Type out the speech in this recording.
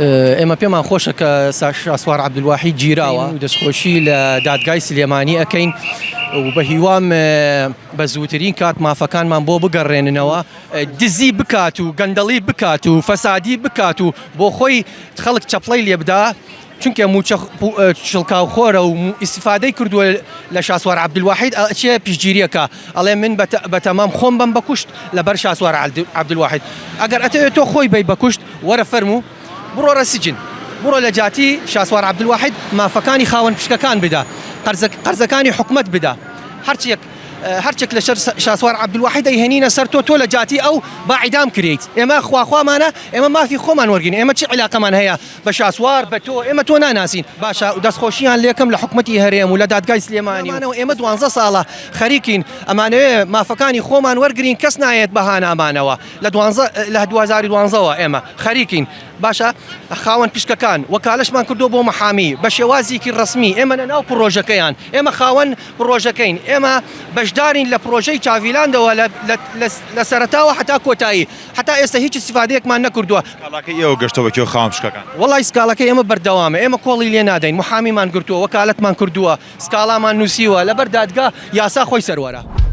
ئێمە پێمان خۆشە کە شاسوار عەبدولواحید گیراوە و دەستخۆشی لە دادگای سلێمانی ئەکەین و بە هیوام بە زووترین کات مافەکانمان بۆ بگەڕێننەوە دزی بکات و گەندەڵی بکات و فەسادی بکات و بۆ خۆی خەڵک چەپڵەی لێبدا چونکە موچە شڵکاوخۆرە و ئیسفادەی کردووە لە شاسوار عەبدولواحید ئەچێ پشتگیریەکە ئەڵێ من بەتەمام خۆم بەم بەکوشت لەبەر شاسوار عەبدولواحید ئەگەر ئەتەوێت تۆ خۆی بەی بەکوشت وەرە فەرموو بڕۆرە سجن بڕۆ لە جاتی شاسوار عەبدولواحید مافەکانی خاوەن پشکەکان بدە قەرزەکانی حکومەت بدە هەرچیەک هەرچێک لە شەر شاسوار عەبدولواحید ئەیهێنینە سەر تۆ تۆ لە جاتی ئەو با عیدام کرێیت ئێمە خواخوامانە ئێمە مافی خۆمان وەرگین ئێمە چی عیلاقەمان هەیە بە شاسوار بە تۆ ئێمە تۆ ناناسین باشە دەستخۆشیان لێکەم لە حکومەتی هەرێم و لە دادگای سلێمانی و ئێمە دوانزە ساڵە خەریکین ئەمانەوێ مافەکانی خۆمان وەرگین کەس نایەت بە هانامانەوە لە دوانزە لە 2012ەوە ئێمە خەریکین باشە خاوەن پشکەکان وەکالەشمان کردو بۆ محامی بە شێوازێکی ڕسمی ئێمە لە ناو پڕۆژەکەیان ئێمە خاوەن پڕۆژەکەین ئێمە بەشدارین لە پڕۆژەی چاڤیلاندەوە لە سەرەتاوە هەتا کۆتایی هەتا ئێستا هیچ ئیستیفادەیەکمان نەکردووە. سکاڵاکەی ئێوە گەشتەوە کوێ خاوەن پشکەکان؟ وەڵای سکاڵەکەی ئێمە بەردەوامە ئێمە کۆڵی لێ نادەین محامیمان گرتووە وەکالەتمان کردووە سکاڵامان نووسیوە لەبەر دادگا یاسا خۆی سەروەرە.